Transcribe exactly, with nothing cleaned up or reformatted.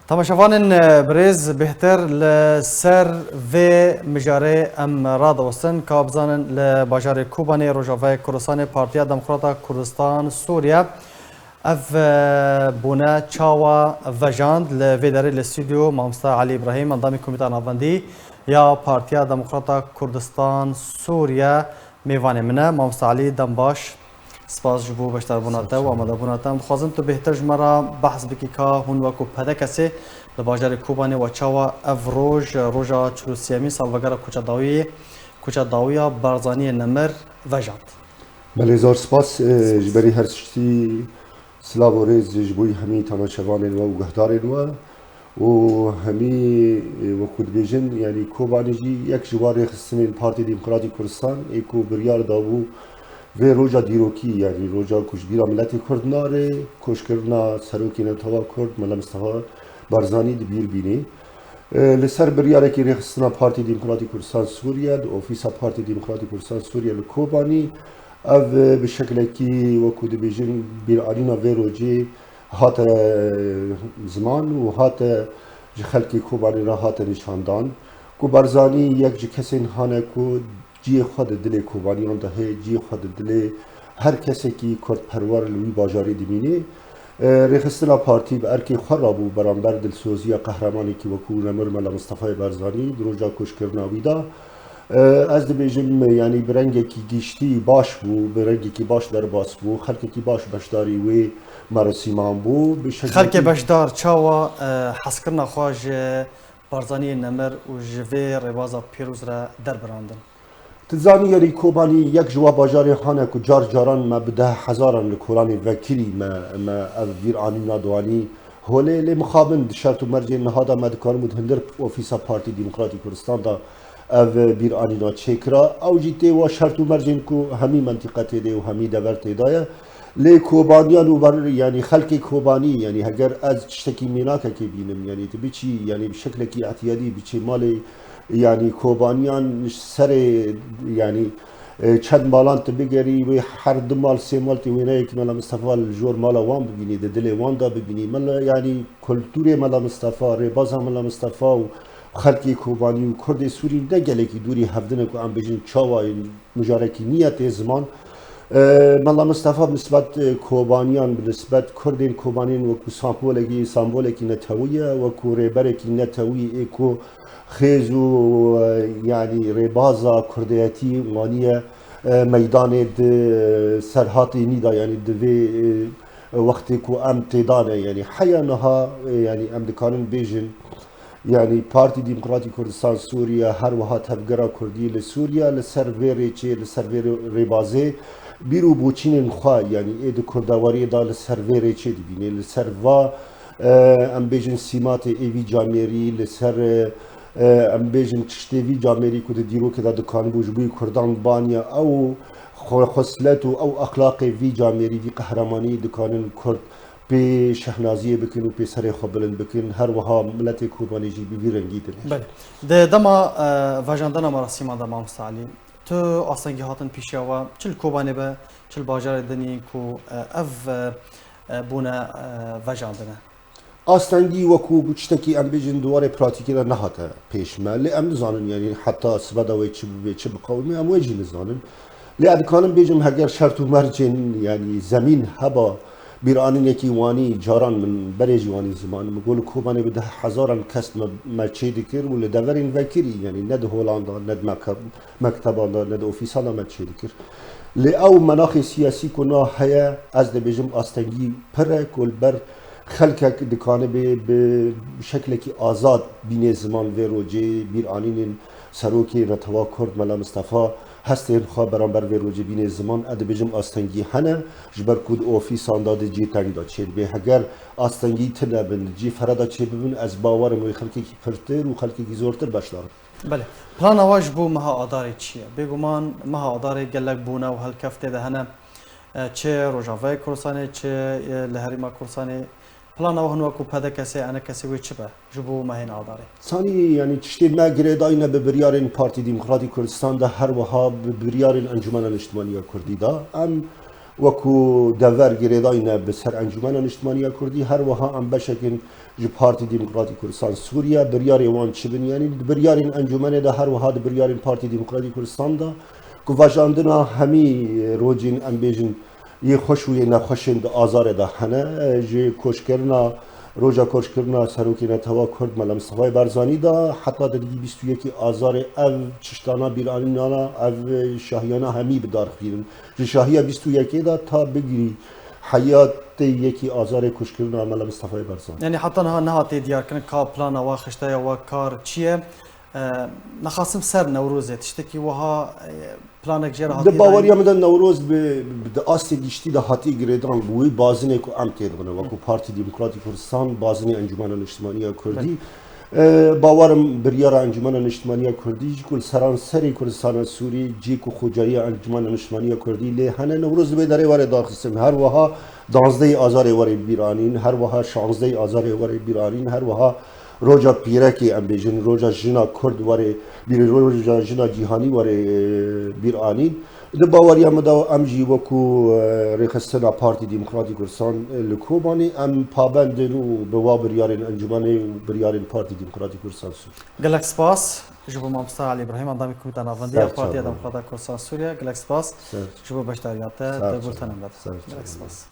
Temaşevanên, e, birêz, bêhtir li ser vê mijarê em radiwestin, ka bizanin li bajarê Kobanê Rojavayê Kurdistanê Partiya Demokrata Kurdistan Sûriye ev, e, bûne çawa vejand. Li vê derê li stûdyo mamosta Elî Îbrahîm, endamê Komîta Navendî ya Partiya Demokrata Kurdistan Sûriye, mêvanê min e. Mamosta Elî, dem baş. Spas ji bo beşdarbûna te û amadebûna te. Em dixwazin tu bêhtir ji me re behs bikî ka hûn wekû P D K S'ê li bajarê Kobanê we çawa ev roj, roja çil û sêyemîn salvegera Kuça Dawiyê, Kuça Dawiya Barzaniyê Nemir vejand. Belê, zor spas, e, ji berî her tiştî silav û rêz ji bo hemî temaşevanên we û guhdarên we. û hemî, e, wekû dibêjin, yanî Kobanî jî yek ji wan rêxistinên Partî Demokratî Kurdistan ê ku biryar dabû vê roja dîrokî, yanî roja ku ji bîra miletê Kurd nare, koçkirina serokê netewa Kurd Mela Mistefa Barzanî di bîr bînê. E, li ser biryarekî rêxistina Partî Demokratî Kurdistan Sûriye, di ofîsa Partî Demokratî Kurdistan Sûriye li Kobanî, ev, e, bi şeklekî wekû dibêjin bîranîna vê rojê hate ziman û hate ji xelkê Kobanê re hate nîşandan ku Barzanî yek ji kesên hane ku cihê xwe di dilê Kobaniyan de heye, cihê xwe di dilê her kesekî kurdperwer li wî bajarê dimîne. E, rêxistina partî bi erkê xwe rabû beramber dilsoziya qehremanekî wekû Nemir Mela Mistefayê Barzanî di roja koçkirina wî de. E, ez dibêjim, yanî bi rengekî giştî baş bû, bi rengekî baş derbas bû, xelkekî baş beşdarî wê merasîman bû. Bi şeklekî Xelkê beşdar çawa, e, hezkirina xwe ji Barzaniyê Nemir û ji vê rêbaza pîroz re derbirandin? Tu dizanî, yanî Kobanî yek ji wa bajarê hane ku car caran me bi deh hezaran li kolanê vekirî me, me ev bîranîna diwanî holê, lê mixabin di şert û mercên niha de me dikaribû di hundir ofîsa Partî Demokratî Kurdistan de ev bîranîna çêkira. Ew jî tê wa şert û mercên ku hemî mentîqe tê de ye û hemî dever tê de ye. Lê Kobaniyan û ber-, yanî xelkê Kobanî, yanî heger ez tiştekî mînakekê bînim, yanî tu biçî, yanî bi şeklekî îtiyadî biçî malê, yanî Kobaniyan serê, yanî, e, çend malan tu bigerî, wê her du mal, sê mal tê wêneyekî Mela Mistefa li jor mala wan bibînî, di dilê wan de bibînî. Mela, yanî kulturê Mela Mistefa, rêbaza Mela Mistefa û xelkê Kobanî û Kurdê Sûrî ne gelekî dûrî hevdin e ku em bêjin çawa mijarekî niye tê ziman. E, Mela Mistefa bi nisbet, e, Kobaniyan, bi nisbet Kurdên Kobanîyan wekû sembolekî, sembolekî netewî ye, wekû rêberekî netewî ê ku xêz û, e, yanî rêbaza kurdiyetî waniye, e, meydanê di serhatê nî de, yanî di vê, e, wextê ku em tê de ne, yanî heya niha, e, yanî em dikarin bêjin, yanî Partî Demokratî Kurdistan Sûriye, her wiha Tevgera Kurdî li Sûriye, li ser vê rêçê, li ser vê rê-, rêbazê bîr û boçînên xwe, yanî ê di kurdewariyê de li ser vê rêçê dibîne, li ser va, e, em bêjin sîmatê ê vî camêrî, li ser, e, e, em bêjin tiştê vî camêrî ku di dîrokê de dikanibû ji bo Kurdan baniya ew xwe-, xweslet û ew exlaqê vî camêrî, vî qehremanî dikanin Kurd pê şehnaziyê bikin û pê serê xwe bilind bikin. Her wiha miletê Kobanê jî bi vî rengî dinêr. Belê. Di dema, e, vejandina merasîma de, Mamosta Elî, tu astengî hatin pêşiya we, çi li Kobanê be, çi li bajarê din yên ku, e, ev, e, e, bûne, e, vejandine? Astengî wekû tiştekî, em bêjin, di warê pratîkê de nehate pêş me. Lê em nizanin, yanî heta sibe de wê çi bibe, çi biqewime, em wê jî nizanin. Lê ez dikanim bêjim, heger şert û mercên, yanî zemîn heba, bîranînekî wanî, caran min berê jî wanî ziman, min got li Kobanê bi deh hezaran kes me, me çê dikir û li deverên vekirî, yanî ne di holan de, ne di meke-, mekteban de, ne di ofîsan de me çê dikir. Lê ew menaxê siyasî ku na heye, ez dibêjim astengî pir e ku li ber xelkek dikanibe bi şeklekî azad bînê ziman vê rojê, bîranînên serokê netewa Kurd Mela Mistefa hestên xwe beramber vê rojê bînê ziman, ez dibêjim astengî hene, ji ber ku di ofîsan de di cî teng de çêdibe. Heger astengî tune bin, di cî fere de çêbibin, ez bawer im wê xelkekî pirtir û xelkekî zortir beşdar bin. Belê. Plana we ji bo meha Adarê çi ye? Bêguman meha Adarê gelek bûne û helkeft tê de hene. E, çi Rojavayê Kurdistanê, çi, e, li Herêma Kurdistanê. Plana we hin wekû P D K S'ê, E N K S'ê wê çi be ji bo mehên Adarê? Sanî, yanî tiştê me girêdayî ne bi biryarên Partî Demokratîk Kurdistan de, her wiha bi biryarên Encûmena Niştimanî ya Kurdî de. Em wekû dever girêdayî ne bi ser Encûmena Niştimaniya Kurdî, her wiha em beşekên ji Partî Demokratî Kurdistan Sûriye, biryarê wan çi bin, yanî di biryarên encûmenê de, her wiha di biryarên Partî Demokratî Kurdistan de, ku vejandina hemî rojên, em bêjin, yê xweş û yê nexweşên di azarê de hene, ji koçkirina, roja koçkirina Serokê Netewa Kurd Mela Mistefayê Barzanî de, heta di bîst û yekê azarê ev çiştana bîranînana, ev şahiyana hemî bi dar xîrin. Ji şahiya bîst û yekê de ta bigirî heyatê yekê azarê koçkirina Mela Mistefayê Barzanî. Yanî heta niha nehatiye diyarkirin ka plana wa xiştaya wa kar çi ye? E, nexasim ser Newrozê tiştekî wiha, e, planek jê re hatiye dayîn? Di baweriya min de Newroz bi, bi di astê giştî de hatiye girêdan bi wî bazinê ku em têdibine, wekû Partî Demokratî Kurdistan bazinê Encûmena Niştimaniya Kurdî. Belê. E, bawerim biryara Encûmena Niştimaniya Kurdî jî ku li seranserê Kurdistana Sûrî cî ku xwecayî Encûmena Niştimaniya Kurdî lê hene, Newroz divê derê were darxistin. Her wiha danzdehê azarê were bîranîn, her wiha şanzdehê azarê were bîranîn, her wiha roja pîrekê, em bêjin, roja jina Kurd were bîr, roja jina cîhanî were, e, bîr anîn. Di baweriya min de em jî wekû, e, rêxistina Partî Demokratî Kurdistan, e, li Kobanê em pabend in û bi wa biryarên encûmenê û biryarên Partî Demokratî Kurdistan Sûriye. Gelek spas ji bo mamosta Elî Îbrahîm, endamê Komîta Navendiya Partiya Demokrata Kurdistan Sûriye. Gelek spas ji bo beşdariya te di bultena me de. Gelek spas.